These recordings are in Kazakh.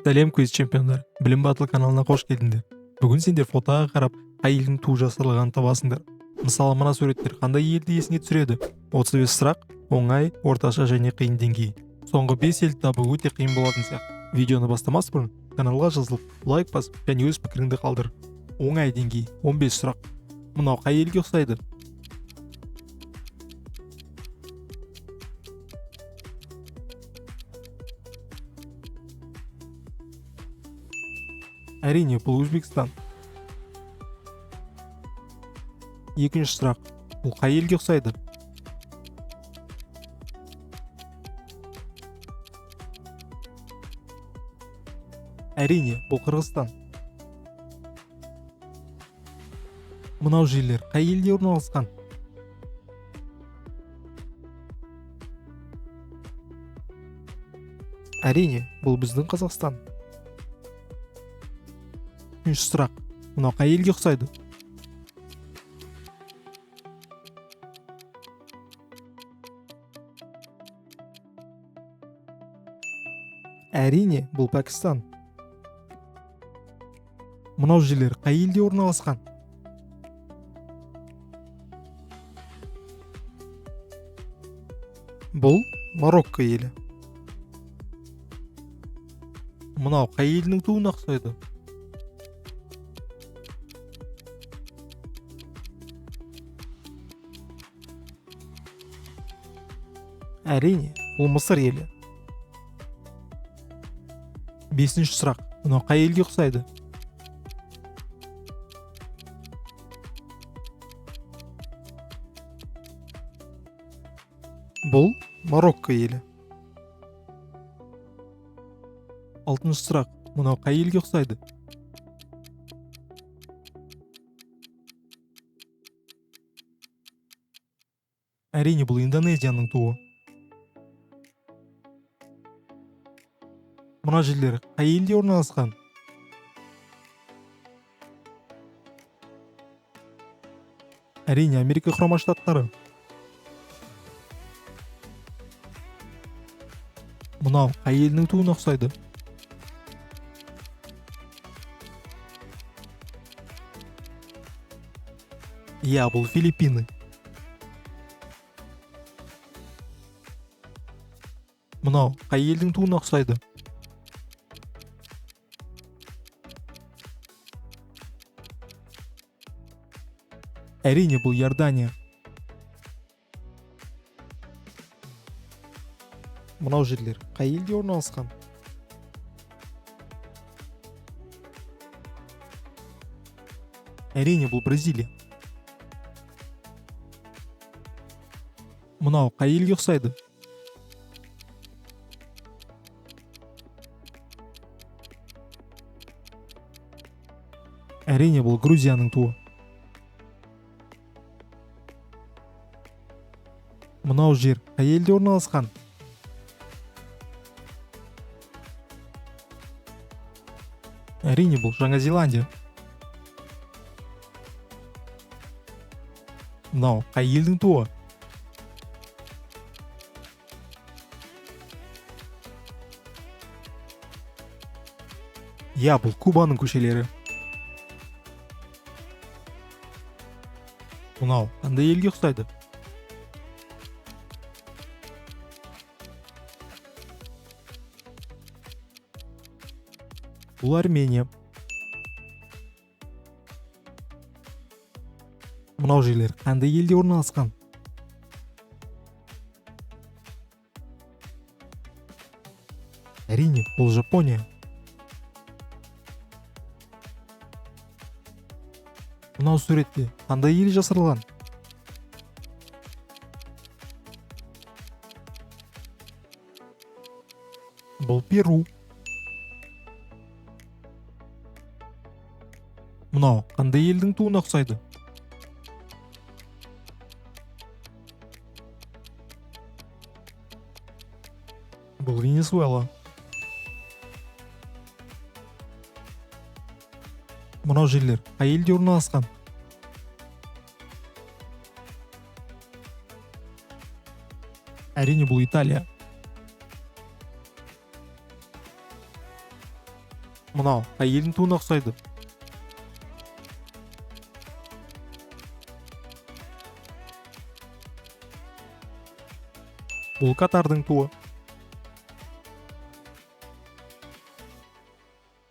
Сәлем, квиз чемпиондар! Білім Батыл каналына қош келдіңдер. Бүгін сендер фотоға қарап, қай елдің туы жасырылғанын табасыңдар. Мысалы, мына суреттер қандай елді есіңе түсіреді? 35 сұрақ, оңай, орташа және қиын деңгей. Соңғы 5 елді табу өте қиын болатын сияқты. Видеоны бастамас бұрын каналға жазылып, лайк басып және өз пікіріңді қалдыр. Оңай деңгей, 15 сұрақ. Мынау қай елге ұқсайды? Әрине, бұл Өзбекстан. Екінші сұрақ. Бұл қай елге ұқсайды? Әрине, бұл Қырғызстан. Мынау жерлер қай елде орналасқан? Әрине, бұл біздің Қазақстан. Үшінші сұрақ. Мынау қай елге ұқсайды? Әрине, бұл Пәкістан. Мынау жерлер қай елде орналасқан? Бұл Марокко елі. Мынау қай елдің туына ұқсайды? Әрине, бұл Мысыр елі. Бесінші сұрақ. Мынау қай елге ұқсайды? Бұл Марокко елі. Алтыншы сұрақ. Мынау қай елге ұқсайды? Әрине, бұл Индонезияның туы. Мына жерлер қай елде орналасқан? Әрине, Америка Құрама Штаттары. Мынау қай елдің туына ұқсайды? Иә, бұл Филиппины. Мынау қай елдің туына ұқсайды? Әрине, бұл Иордания. Мынау жерлер қай елде орналасқан? Әрине, бұл Бразилия. Мынау қай елге ұқсайды? Әрине, бұл Грузияның туы. Мынау жер қай елде орналасқан? Әрине, бұл Жаңа Зеландия. Мынау қай елдің туы? Иә, бұл Кубаның көшелері. Мынау қандай елге ұқсайды? Бұл Армения. Мынау жерлер қандай елде орналасқан? Әрине, бұл Жапония. Мынау суретте қандай ел жасырылған? Бұл Перу. Мынау қандай елдің туына ұқсайды? Бұл Венесуэла. Мынау жерлер қай елде орналасқан? Әрине, бұл Италия. Мынау қай елдің туына ұқсайды? Бұл Катардың туы.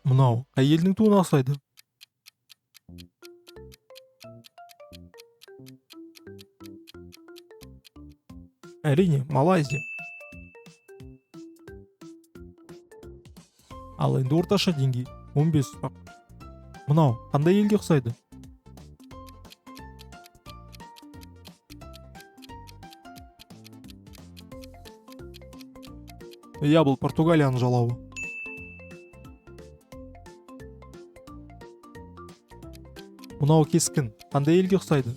Мынау қай елдің туына ұқсайды? Әрине, Малайзия. Ал енді орташа деңгей, 15 сұрақ. Мынау қандай елге ұқсайды? Иә, бұл Португалияның жалауы. Мынау кескін қандай елге ұқсайды?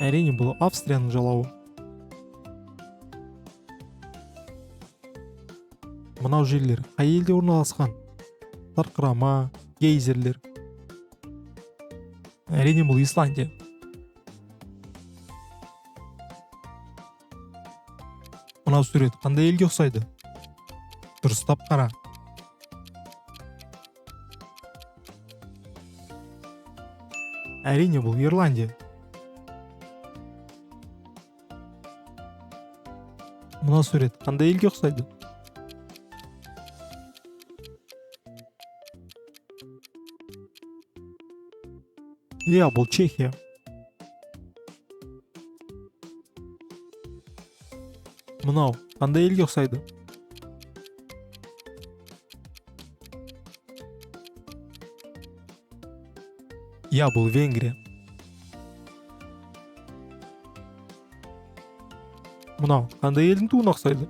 Әрине, бұл Австрияның жалауы. Мынау жерлер қай елде орналасқан? Сарқырама, гейзерлер. Әрине, бұл Исландия. Мынау сурет қандай елге ұқсайды? Дұрыстап қара. Әрине, бұл Ирландия. Мына сурет қандай елге ұқсайды? Иә, бұл Чехия. Мынау қандай елге ұқсайды? Иә, бұл Венгрия. Мынау қандай елдің туына ұқсайды?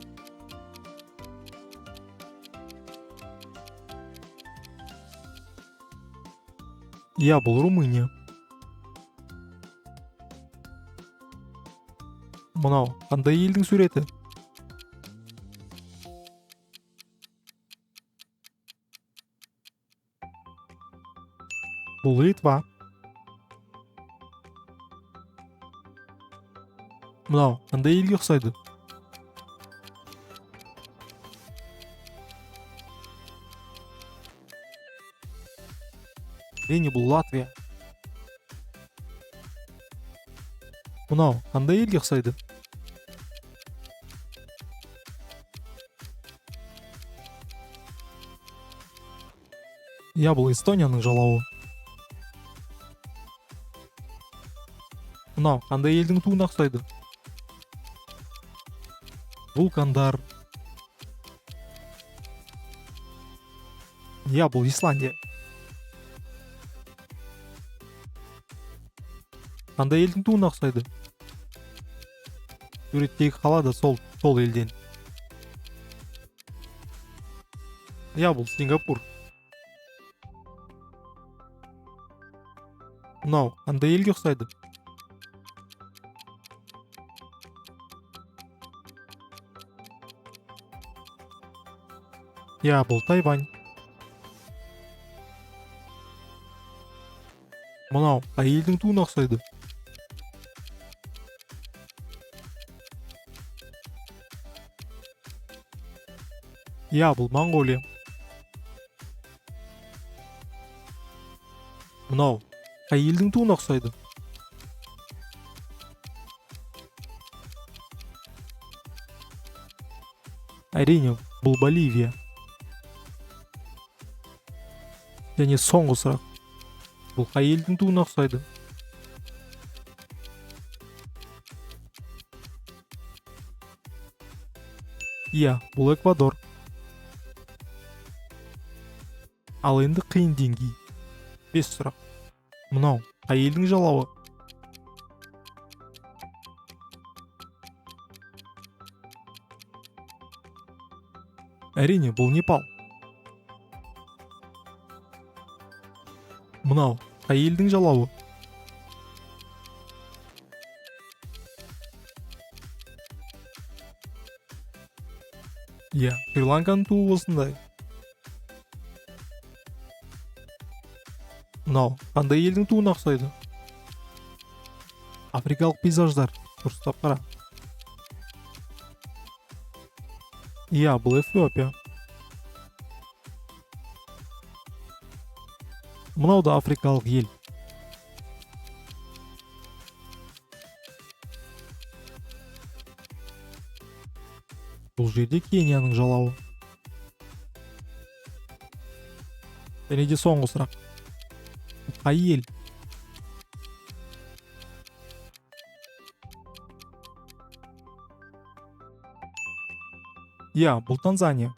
Иә, бұл Румыния. Мынау қандай елдің суреті? Бұл Литва. Мынау қандай елге ұқсайды? Әрине, бұл Латвия. Мынау қандай елге ұқсайды? Иә, бұл Эстонияның жалауы. Мынау қандай елдің туына ұқсайды? Вулкандар. Иә, бұл Исландия. Қандай елдің туына ұқсайды? Суреттегі қала да сол елден. Иә, бұл Сингапур. Мынау қандай елге ұқсайды? Иә, бұл Тайвань. Мынау қай елдің туына ұқсайды? Иә, бұл Моңғолия. Мынау қай елдің туына ұқсайды? Әрине, бұл Боливия. Және соңғы сұрақ. Бұл қай елдің туына ұқсайды? Иә, бұл Эквадор. Ал енді қиын деңгей. 5 сұрақ. Мынау қай елдің жалауы? Әрине, бұл Непал. Мынау қай елдің жалауы? Иә, Шри-Ланканың туы осындай. Мынау қандай елдің туына ұқсайды? Африкалық пейзаждар. Дұрыстап қара. Иә, бұл Эфиопия. Мынау да африкалық ел. Бұл жерде Кенияның жалауы. Және де соңғы сұрақ. Қай ел? Иә, бұл Танзания.